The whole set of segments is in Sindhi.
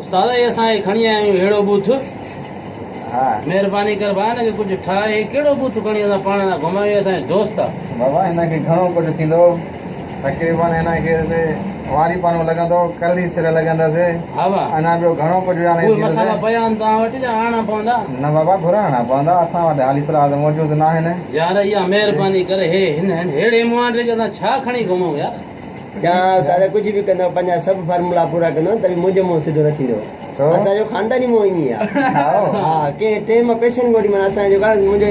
استاد هي اسان هي کڻي آيا آهيون ههڙو بوٿ. ها. مهرباني ڪر ڀاء هن کي ڪجهه ٺاهه هي ڪهڙو بوٿ کڻي اسان پاڻ سان گهمايو هي اسان جو دوست آ. بابا هن کي گهڻو ڪجهه ٿيندو تقريبن هن کي واري پانو لڳندو ڪرڙي سر لڳندس ها ڀاء. اڃا ٻيو گهڻو ڪجهه يعني اهي ٿيندس. مصالحا پيا آهن توهان وٽ يا آڻڻا پوندا؟ نه بابا گهرائڻا پوندا اسان وٽ حالي في الحال ته موجود ناهن. يار اها مهرباني ڪري هي هن ههڙي مهانڊي کي اسان ڇا کڻي گهمون يار. جان دادا ڪجهه به ڪندو پنهنجا سڀ فارمولا پورا ڪندو ته به منهنجو منهن سڌو نه ٿيندو اسان جو خانداني منهن ائين آهي ها ڪنهن ٽيم پيشن گوٺي معنيٰ اسان جو منهنجي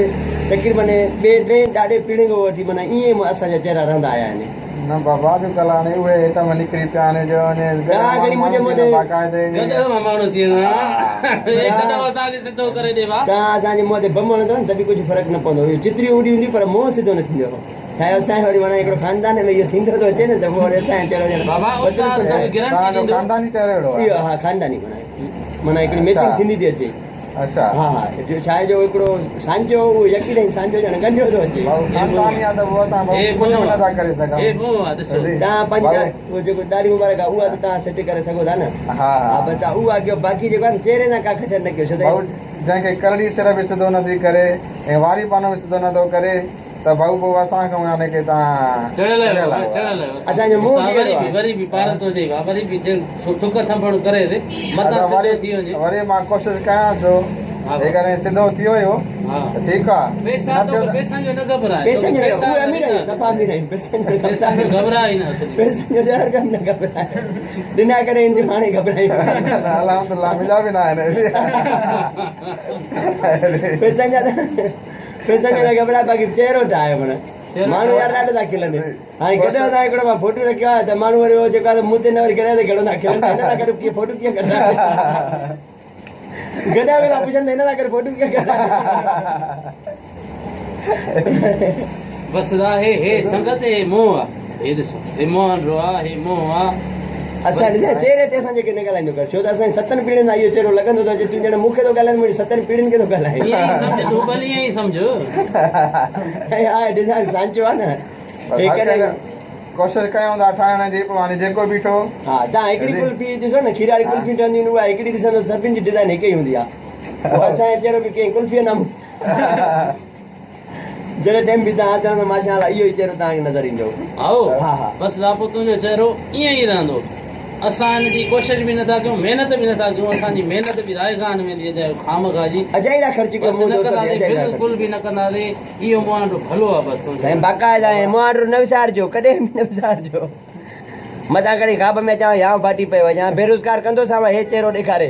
تقريبن ٻئي ٽئين ڏاڏي پيڙهين کان وٺي معنيٰ ائين اسان جا چهرا رهندا آيا آهن. نه بابا اڄ ڪلهه هاڻي اهي آئٽم نڪري پيا آهن جو انهي گهڻا گهڻي منهنجي منهن تي باقاعدي گڏهه مان ماڻهو ٿي ويندو آهي گڏهه اسان کي سڌو ڪري ڏي ڀاء. توهان اسان جي منهن تي بم هڻندو نه ته به ڪجهه فرق نه پوندو اهي چتريون اڏيون هونديون پر منهن سڌو نه ٿيندو. سائين اسان کي وري معنيٰ هڪڙو خاندان ۾ اهو ٿيندو ٿو اچي نه ته پوء وري اسان جو چهرو ڄڻ بابا استاد توکي گرنٽي توهان جو ڏيندو. خانداني چهرو اهڙو آهي. اهو ها خانداني معنيٰ معنيٰ هڪڙي ميچنگ ٿيندي ٿي اچي. اڇا. ها ها جو ڇا آهي جو هڪڙو سانچو اهو يڪي تائين سانچو ڄڻ ڳنڍيو ٿو اچي. ڀائو خانداني آهي ته پوء اسان ڀائو ڪجهه به نٿا ڪري سگهون. هي منهن آهي ڏسو. توهان پنهنجي اهو جيڪو ڏاڙهي مبارڪ آهي اها ته توهان سيٽ ڪري سگهو ٿا نه. ها ها بس توهان اها ڪيو باقي جيڪو آهي نه چهري سان ڪا کچڙ نه ڪيو ڇو ته ڀائو جنهن کي ڪرڙي سر به سڌو نٿي ڪري ۽ واري پانو به سڌو نٿو ڪري ته ڀائو پوء اسان کان يعني ڪي تان چڙهيل آهيو ها چڙهيل آهيو اسان جو منهن به وري به وري به پارت هجي ها وري به جن ٿڪ ٿنڀڻ ڪري ٿي متان سڌو ٿي وڃي وري مان ڪوشش ڪيان ٿو جيڪڏهن سڌو ٿي ويو ته ٺيڪ آ پيسا تو پيسن جو نه گهٻراء پيسن جو نه امير آهيون صفا امير آهيون پيسن جو پيسن جو گهٻراء ئي نه اصلي پيسن جو ڏهر کان نه گهٻراء ڏنا ڪري ان جو هاڻي گهٻرايون الحمدلله منهنجا به نه آهن پيسن جا پئسن جو نه گهٻراء باقي چهرو ٺاهيو معنيٰ ماڻهو يار ڏاڍا ٿا کلن هاڻي گڏهه سان هڪڙو مان فوٽو رکيو آهي ته ماڻهو وري اهو جيڪو آهي مون تي نه وري گڏهه تي گهڻو ٿا کلن هن سان گڏ ڪيئن فوٽو ڪيئن ڪڍرايو گڏهه کان ٿا پڇن ته هن سان گڏ فوٽو ڪيئن ڪڍرايو بس دا هي هي سنگت هي منهن آ هي ڏسو هي منهن رو آ هي منهن آ. اسان ڏس چهري تي اسان جي کي نه ڳالهائيندو ڪر ڇو ته اسان جي ستن پيڙهين سان اهو چهرو لڳندو ٿو اچي تون ڄڻ مون کي ٿو ڳالهائين منهنجي ستن پيڙهين کي ٿو ڳالهائين. ائين ئي سمجهه تون ڀلي ائين ئي سمجهه. ۽ آء ڊزائن سانچو آ نه هي ڪڏهن. ڪوشش ڪيون ٿا ٺاهڻ جي پوء هاڻي جيڪو بيٺو. ها تان هڪڙي قلفي ڏسو نه کير واري قلفي ٺهنديون آهن اها هڪڙي ڏسندو سڀن جي ڊزائن هڪ ئي هوندي آ پوء اسان جو چهرو به ڪنهن قلفيء نامون. جڏهن ٽيم به توهان اچڻ ته ماشاء الله اهو ئي چهرو توهان کي نظر ايندو. هائو ها ها. بس لاپو تنهنجو چهرو ائين ئي رهندو. اسان ان جي ڪوشش به نٿا ڪيون محنت به نٿا ڪيون اسان جي محنت به رائگان ويندي اجايو خامخواه جي. اجائي ٿا خرچ ڪيو بس مون نه دوست تي ڪنداسين اجائي ٿا خرچ بلڪل به نه ڪنداسين اهو مهانڊو ڀلو آ بس تنهنجو. سائين باقاعده ۽ مهانڊو نه وسارجو ڪڏهن به نه وسارجو متان ڪڏهن خواب ۾ اچان يانء ڦاٽي پيو هجان بيروزگار ڪندوسانو هي چهرو ڏيکاري.